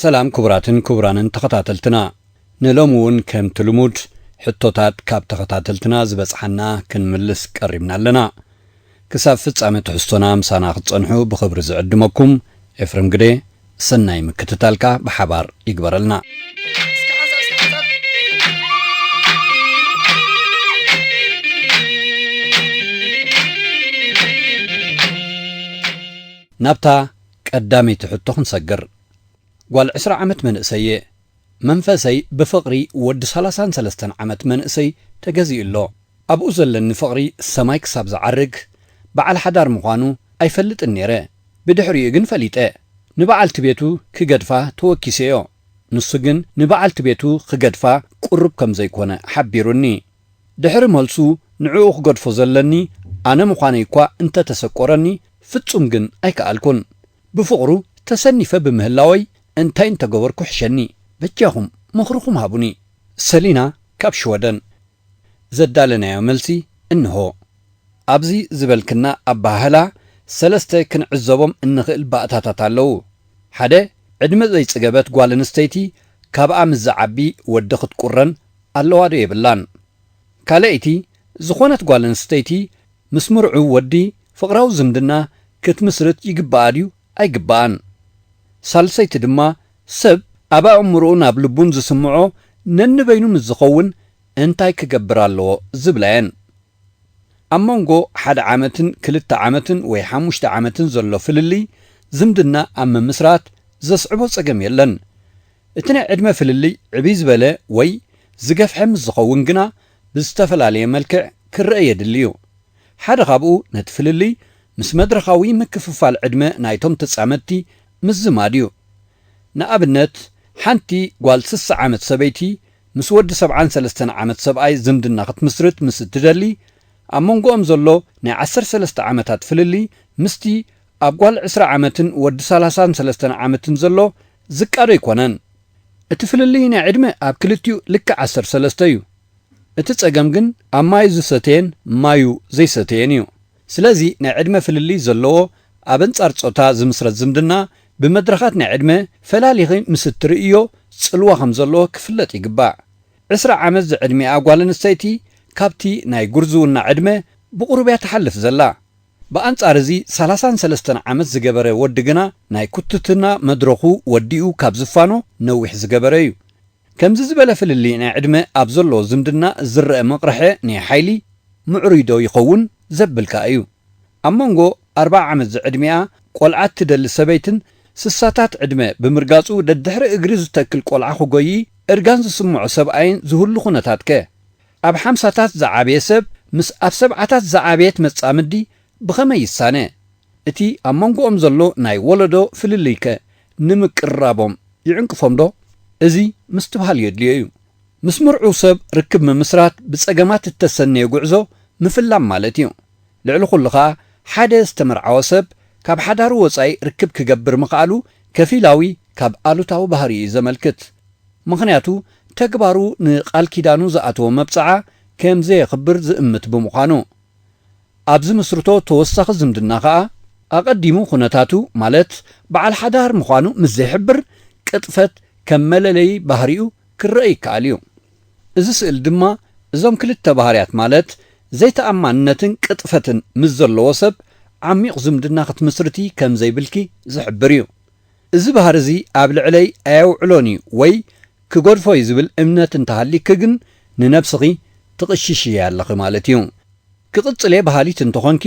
ሰላም ክቡራትን ክቡራንን ተኸታተልትና፣ ንሎሚ እውን ከምቲ ልሙድ ሕቶታት ካብ ተኸታተልትና ዝበጽሓና ክንምልስ ቀሪብና ኣለና። ክሳብ ፍጻመ ትሕዝቶና ምሳና ክትጸንሑ ብኽብሪ ዝዕድመኩም ኤፍሬም ግደ፣ ሰናይ ምክትታልካ ብሓባር ይግበረልና። ናብታ ቀዳመይቲ ሕቶ ክንሰግር። ጓል ዕስራ ዓመት መንእሰይ እየ። መንፈሰይ ብፍቕሪ ወዲ ሰላሳን ሰለስተን ዓመት መንእሰይ ተገዚኡ ኣሎ። ኣብኡ ዘለኒ ፍቕሪ ሰማይ ክሳብ ዝዓርግ፣ በዓል ሓዳር ምዃኑ ኣይፈልጥን ነይረ። ብድሕሪኡ ግን ፈሊጠ። ንበዓልቲ ቤቱ ክገድፋ ተወኪሰዮ። ንሱ ግን ንበዓልቲ ቤቱ ክገድፋ ቅሩብ ከም ዘይኮነ ሓቢሩኒ። ድሕሪ መልሱ ንዕኡ ክገድፎ ዘለኒ ኣነ ምዃነይ እኳ እንተተሰቆረኒ፣ ፍጹም ግን ኣይከኣልኩን። ብፍቕሩ ተሰኒፈ ብምህላወይ እንታይ እንተገበርኩ ሕሸኒ። በጃኹም ምኽርኹም ሃቡኒ። ሰሊና ካብ ሽወደን። ዘዳለናዮ መልሲ እንሆ። ኣብዚ ዝበልክና ኣበሃህላ ሰለስተ ክንዕዘቦም እንኽእል ባእታታት ኣለዉ። ሓደ፣ ዕድመ ዘይጽገበት ጓል ኣንስተይቲ ካብኣ ምስ ዝዓቢ ወዲ ክትቁረን ኣለዋ ዶ የብላን? ካልኣይቲ፣ ዝኾነት ጓል ኣንስተይቲ ምስ ምርዑው ወዲ ፍቕራዊ ዝምድና ክትምስርት ይግብኣ ድዩ ኣይግብኣን? ሳልሰይቲ ድማ፣ ሰብ ኣብ ኣእምሮኡ ናብ ልቡን ዝስምዖ ነንበይኑ ምስ ዝኸውን እንታይ ክገብር ኣለዎ ዝብላ እየን። ኣብ መንጎ ሓደ ዓመትን ክልተ ዓመትን ወይ ሓሙሽተ ዓመትን ዘሎ ፍልልይ ዝምድና ኣብ ምምስራት ዘስዕቦ ጸገም የለን። እቲ ናይ ዕድመ ፍልልይ ዕብይ ዝበለ ወይ ዝገፍሐ ምስ ዝኸውን ግና ብዝተፈላለየ መልክዕ ክረአ የድሊ እዩ። ሓደ ካብኡ ነቲ ፍልልይ ምስ መድረኻዊ ምክፍፋል ዕድመ ናይቶም ተጻመድቲ ምዝማድ እዩ። ንኣብነት፣ ሓንቲ ጓል ስሳ ዓመት ሰበይቲ ምስ ወዲ ሰብዓን ሰለስተን ዓመት ሰብኣይ ዝምድና ክትምስርት ምስ እትደሊ፣ ኣብ መንጎኦም ዘሎ ናይ ዓሰርተ ሰለስተ ዓመታት ፍልልይ ምስቲ ኣብ ጓል ዕስራ ዓመትን ወዲ ሰላሳን ሰለስተን ዓመትን ዘሎ ዝቃዶ ኣይኮነን። እቲ ፍልልይ ናይ ዕድመ ኣብ ክልቲኡ ልክዕ ዓሰርተ ሰለስተ እዩ። እቲ ጸገም ግን ኣብ ማዩ ዝሰተየን ማዩ ዘይሰተየን እዩ። ስለዚ ናይ ዕድመ ፍልልይ ዘለዎ ኣብ ኣንጻር ጾታ ዝምስረት ዝምድና ብመድረኻት ናይ ዕድመ ፈላሊኺ ምስ እትርእዮ ጽልዋ ከም ዘለዎ ክፍለጥ ይግባእ። ዕስራ ዓመት ዝዕድሚኣ ጓል ኣንስተይቲ ካብቲ ናይ ጉርዝውና ዕድመ ብቑሩብ እያ ትሓልፍ ዘላ። ብኣንጻር እዚ ሰላሳን ሰለስተን ዓመት ዝገበረ ወዲ ግና ናይ ኩትትና መድረኹ ወዲኡ ካብ ዝፋኖ ነዊሕ ዝገበረ እዩ። ከምዚ ዝበለ ፍልልይ ናይ ዕድመ ኣብ ዘሎ ዝምድና ዝረአ መቕርሐ ናይ ሓይሊ ምዕሩይ ዶ ይኸውን ዘብል ከኣ እዩ። ኣብ መንጎ ኣርብዓ ዓመት ዝዕድሚኣ ቆልዓ እትደሊ ሰበይትን ስሳታት ዕድመ ብምርጋጹ ደድሕሪ እግሪ ዝተክል ቆልዓ ክጎዪ እርጋን ዝስምዖ ሰብኣይን ዝህሉ ኩነታት ከ? ኣብ ሓምሳታት ዝዓበየ ሰብ ምስ ኣብ ሰብዓታት ዝዓበየት መጻምዲ ብኸመይ ይሳነ? እቲ ኣብ መንጎኦም ዘሎ ናይ ወለዶ ፍልልይ ከ ንምቅርራቦም ይዕንቅፎም ዶ? እዚ ምስትብሃል የድልዮ እዩ። ምስ ምርዑው ሰብ ርክብ ምምስራት ብጸገማት እተሰነየ ጉዕዞ ምፍላም ማለት እዩ። ልዕሊ ኩሉ ኸኣ ሓደ ዝተመርዓወ ሰብ ካብ ሓዳሩ ወጻኢ ርክብ ክገብር ምኽኣሉ ከፊላዊ ካብ ኣሉታዊ ባህሪ እዩ ዘመልክት። ምኽንያቱ ተግባሩ ንቃል ኪዳኑ ዝኣተዎ መብጽዓ ከም ዘየኽብር ዝእምት ብምዃኑ። ኣብ ዝምስርቶ ተወሳኺ ዝምድና ኸኣ ኣቐዲሙ ኩነታቱ ማለት በዓል ሓዳር ምዃኑ ምስ ዘይሕብር ቅጥፈት ከም መለለዪ ባህሪኡ ክረአ ይከኣል እዩ። እዚ ስእል ድማ እዞም ክልተ ባህርያት ማለት ዘይተኣማንነትን ቅጥፈትን ምስ ዘለዎ ሰብ ዓሚቕ ዝምድና ክትምስርቲ ከም ዘይብልኪ ዝሕብር እዩ። እዚ ባህሪ እዚ ኣብ ልዕለይ ኣየውዕሎን እዩ ወይ ክገድፎ እዩ ዝብል እምነት እንተሃሊኪ ግን ንነብስኺ ትቕሽሽያ ኣለኺ ማለት እዩ። ክቕጽል እየ በሃሊት እንተኾንኪ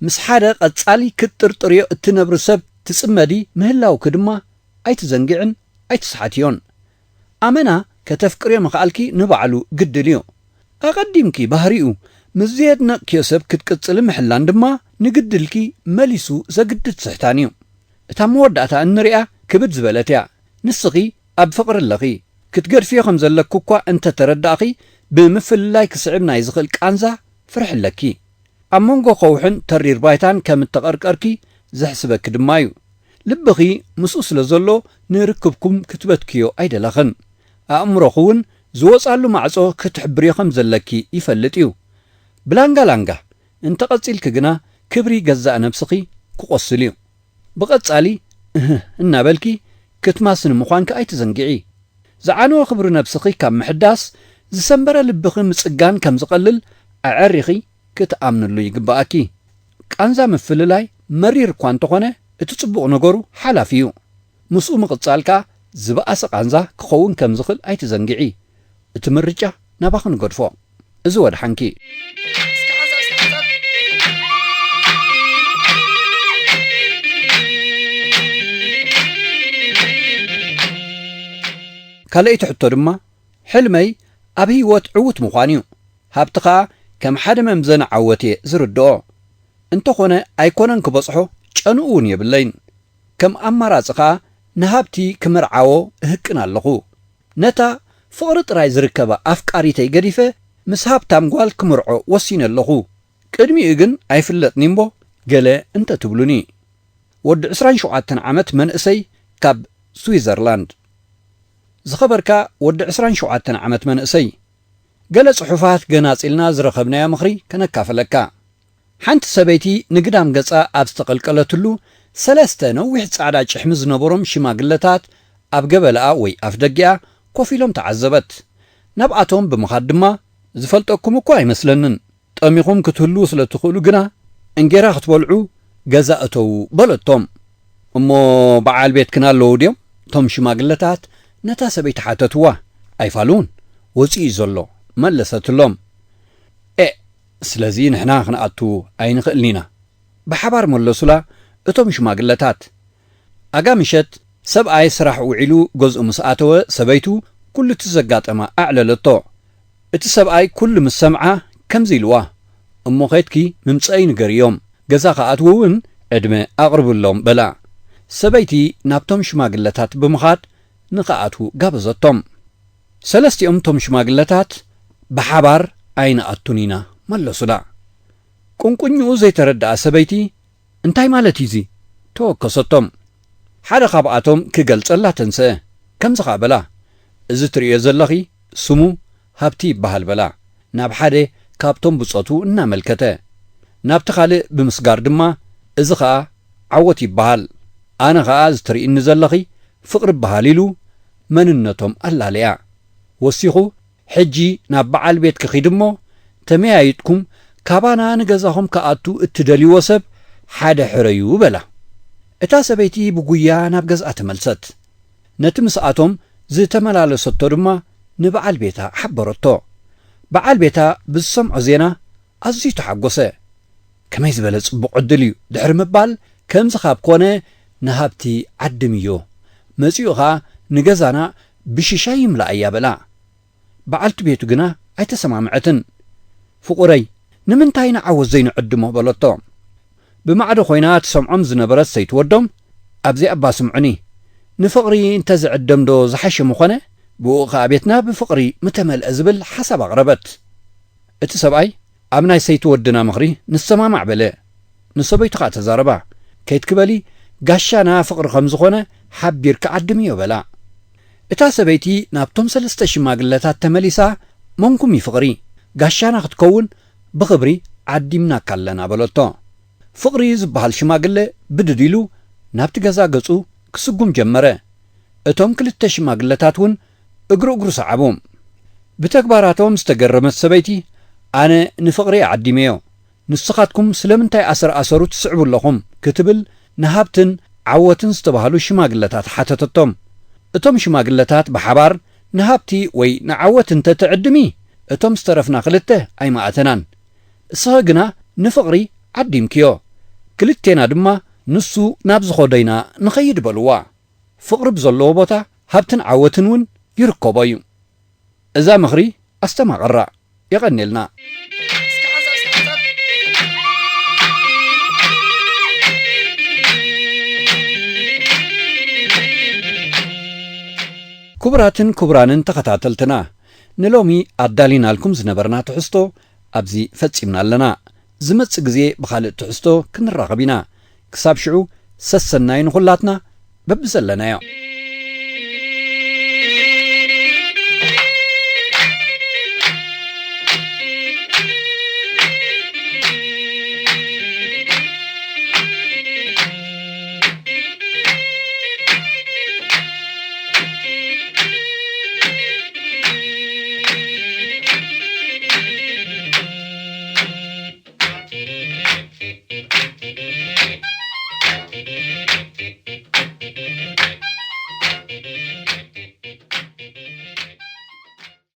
ምስ ሓደ ቀጻሊ ክትጥርጥርዮ እትነብሪ ሰብ ትጽመዲ ምህላውኪ ድማ ኣይትዘንግዕን ኣይትስሓትዮን። ኣመና ከተፍቅርዮ ምኽኣልኪ ንባዕሉ ግድል እዩ። ኣቐዲምኪ ባህሪኡ ምስ ዘየድነቕክዮ ሰብ ክትቅጽሊ ምሕላን ድማ ንግድልኪ መሊሱ ዘግድድ ስሕታን እዩ። እታ መወዳእታ እንሪኣ ክብድ ዝበለት እያ። ንስኺ ኣብ ፍቕሪ ኣለኺ። ክትገድፍዮ ከም ዘለኪ እኳ እንተ ተረዳእኺ፣ ብምፍልላይ ክስዕብ ናይ ዝኽእል ቃንዛ ፍርሒ ኣለኪ። ኣብ መንጎ ከውሕን ተሪር ባይታን ከም እተቐርቀርኪ ዘሕስበኪ ድማ እዩ። ልብኺ ምስኡ ስለ ዘሎ ንርክብኩም ክትበትክዮ ኣይደለኽን። ኣእምሮኺ እውን ዝወጻሉ ማዕጾ ክትሕብርዮ ከም ዘለኪ ይፈልጥ እዩ። ብላንጋ ላንጋ እንተ ቀጺልኪ ግና ክብሪ ገዛእ ነብስኺ ክቖስል እዩ። ብቐጻሊ እህ እናበልኪ ክትማስኒ ምዃንኪ ኣይትዘንግዒ። ዝዓነወ ክብሪ ነብስኺ ካብ ምሕዳስ፣ ዝሰንበረ ልብኺ ምጽጋን ከም ዝቐልል ኣዐሪኺ ክትኣምንሉ ይግብኣኪ። ቃንዛ ምፍልላይ መሪር እኳ እንተኾነ፣ እቲ ጽቡቕ ነገሩ ሓላፊ እዩ። ምስኡ ምቕጻል ከኣ ዝበኣሰ ቃንዛ ክኸውን ከም ዝኽእል ኣይትዘንግዒ። እቲ ምርጫ ናባኺ ንገድፎ። እዚ ወድሓንኪ። ካልኣይቲ ሕቶ ድማ፣ ሕልመይ ኣብ ህይወት ዕዉት ምዃን እዩ። ሃብቲ ኸኣ ከም ሓደ መምዘኒ ዓወት እየ ዝርድኦ። እንተኾነ ኣይኮነን ክበጽሖ፣ ጨንኡ እውን የብለይን። ከም ኣማራጺ ኸኣ ንሃብቲ ክምርዓዎ እህቅን ኣለኹ። ነታ ፍቕሪ ጥራይ ዝርከባ ኣፍቃሪተይ ገዲፈ ምስ ሃብታም ጓል ክምርዖ ወሲነ ኣለኹ። ቅድሚኡ ግን ኣይፍለጥን እምቦ ገለ እንተ ትብሉኒ። ወዲ ዕስራን ሸውዓተን ዓመት መንእሰይ ካብ ስዊዘርላንድ። ዝኸበርካ ወዲ ዕስራን ሸውዓተን ዓመት መንእሰይ፣ ገለ ጽሑፋት ገናጺልና ዝረኸብናዮ ምኽሪ ከነካፍለካ። ሓንቲ ሰበይቲ ንግዳም ገጻ ኣብ ዝተቐልቀለትሉ፣ ሰለስተ ነዊሕ ጻዕዳ ጭሕሚ ዝነበሮም ሽማግለታት ኣብ ገበላኣ ወይ ኣፍደጊኣ ኮፍ ኢሎም ተዓዘበት። ናብኣቶም ብምኻድ ድማ፣ "ዝፈልጠኩም እኮ ኣይመስለንን። ጠሚኹም ክትህልዉ ስለ ትኽእሉ ግና፣ እንጌራ ክትበልዑ ገዛ እተዉ" በለቶም። "እሞ በዓል ቤትክን ኣለዉ ድዮም?" እቶም ሽማግለታት ነታ ሰበይቲ ሓተትዋ። "ኣይፋሉን፣ ወጺኡ እዩ ዘሎ" መለሰትሎም። "ኤእ፣ ስለዚ ንሕና ክንኣቱ ኣይንኽእልን ኢና" ብሓባር መለሱላ እቶም ሽማግለታት። ኣጋ ምሸት ሰብኣይ ስራሕ ውዒሉ ገዝኡ ምስ ኣተወ፣ ሰበይቱ ኩሉ እቲ ዘጋጠማ ኣዕለለቶ። እቲ ሰብኣይ ኩሉ ምስ ሰምዓ ከምዚ ኢልዋ፣ "እሞ ኸድኪ ምምጸእይ ንገርዮም፣ ገዛ ክኣትዉ እውን ዕድመ ኣቕርብሎም" በላ። ሰበይቲ ናብቶም ሽማግለታት ብምኻድ ንኽኣትዉ ጋበዘቶም። ሰለስቲኦም እቶም ሽማግለታት ብሓባር "ኣይንኣቱን ኢና" መለሱላ። ቁንቁኝኡ ዘይተረድኣ ሰበይቲ፣ "እንታይ ማለት እዩ እዚ?" ተወከሰቶም። ሓደ ካብኣቶም ክገልጸላ ተንስአ። ከምዚ ኸኣ በላ፣ "እዚ ትርእዮ ዘለኺ ስሙ ሃብቲ ይበሃል" በላ፣ ናብ ሓደ ካብቶም ብጾቱ እናመልከተ። ናብቲ ካልእ ብምስጋር ድማ፣ "እዚ ኸኣ ዓወት ይበሃል። ኣነ ኸኣ እዚ ትርእይኒ ዘለኺ ፍቕሪ ይበሃል" ኢሉ መንነቶም ኣላለያ። ወሲኹ፣ "ሕጂ ናብ በዓል ቤትኪ ኺዲ እሞ፣ ተመያይጥኩም ካባና ንገዛኹም ክኣቱ እትደልይዎ ሰብ ሓደ ሕረዩ" በላ። እታ ሰበይቲ ብጉያ ናብ ገዝኣ ተመልሰት። ነቲ ምስኣቶም ዝተመላለሰቶ ድማ ንበዓል ቤታ ሓበረቶ። በዓል ቤታ ብዝሰምዖ ዜና ኣዝዩ ተሓጎሰ። "ከመይ ዝበለ ጽቡቕ ዕድል እዩ" ድሕሪ ምባል፣ "ከምዚ ካብ ኮነ ንሃብቲ ዓድምዮ፣ መጺኡ ኸኣ ንገዛና ብሽሻይ ይምልኣያ" በላ። በዓልቲ ቤቱ ግና ኣይተሰማምዐትን። "ፍቑረይ፣ ንምንታይ ንዓወት ዘይንዕድሞ?" በለቶ። ብማዕዶ ኮይና ትሰምዖም ዝነበረት ሰይቲ ወዶም፣ "ኣብዚኣ እባ ስምዑኒ፣ ንፍቕሪ እንተዝዕደምዶ ዝሓሸ ምኾነ? ብኡ ኸኣ ቤትና ብፍቕሪ ምተመልአ" ዝብል ሓሳብ ኣቕረበት። እቲ ሰብኣይ፣ "ኣብ ናይ ሰይቲ ወድና ምኽሪ ንሰማማዕ" በለ። ንሰበይቱ ኸኣ ተዛረባ፣ "ከይትኪ በሊ፣ ጋሻና ፍቕሪ ከም ዝኾነ ሓቢርኪ ዓድምዮ" በላ። እታ ሰበይቲ ናብቶም ሰለስተ ሽማግለታት ተመሊሳ፣ "መንኩም እዩ ፍቕሪ፣ ጋሻና ክትከውን ብኽብሪ ዓዲምናካ ኣለና" በለቶ። ፍቕሪ ዝበሃል ሽማግለ ብድድ ኢሉ ናብቲ ገዛ ገጹ ክስጉም ጀመረ። እቶም ክልተ ሽማግለታት እውን እግሪ እግሩ ሰዓቡ። ብተግባራቶም ዝተገረመት ሰበይቲ፣ "ኣነ ንፍቕሪ ዓዲመዮ፣ ንስኻትኩም ስለምንታይ ኣሰር ኣሰሩ ትስዕቡ ኣለኹም?" ክትብል ንሃብትን ዓወትን ዝተባህሉ ሽማግለታት ሓተተቶም። እቶም ሽማግለታት ብሓባር፣ "ንሃብቲ ወይ ንዓወት እንተ ትዕድሚ፣ እቶም ዝተረፍና ክልተ ኣይመኣተናን። እስኺ ግና ንፍቕሪ ዓዲምክዮ። ክልቴና ድማ ንሱ ናብ ዝኸዶ ኢና ንኸይድ" በልዋ። ፍቕሪ ብዘለዎ ቦታ ሃብትን ዓወትን እውን ይርከቦ እዩ። እዛ ምኽሪ ኣስተማቐራ። የቐንየልና። ክቡራትን ክቡራንን ተኸታተልትና፣ ንሎሚ ኣዳሊናልኩም ዝነበርና ትሕዝቶ ኣብዚ ፈጺምና ኣለና። ዝመጽእ ግዜ ብኻልእ ትሕዝቶ ክንራኸብ ኢና። ክሳብ ሽዑ፣ ሰሰናዩ ንኹላትና በብዘለናዮ።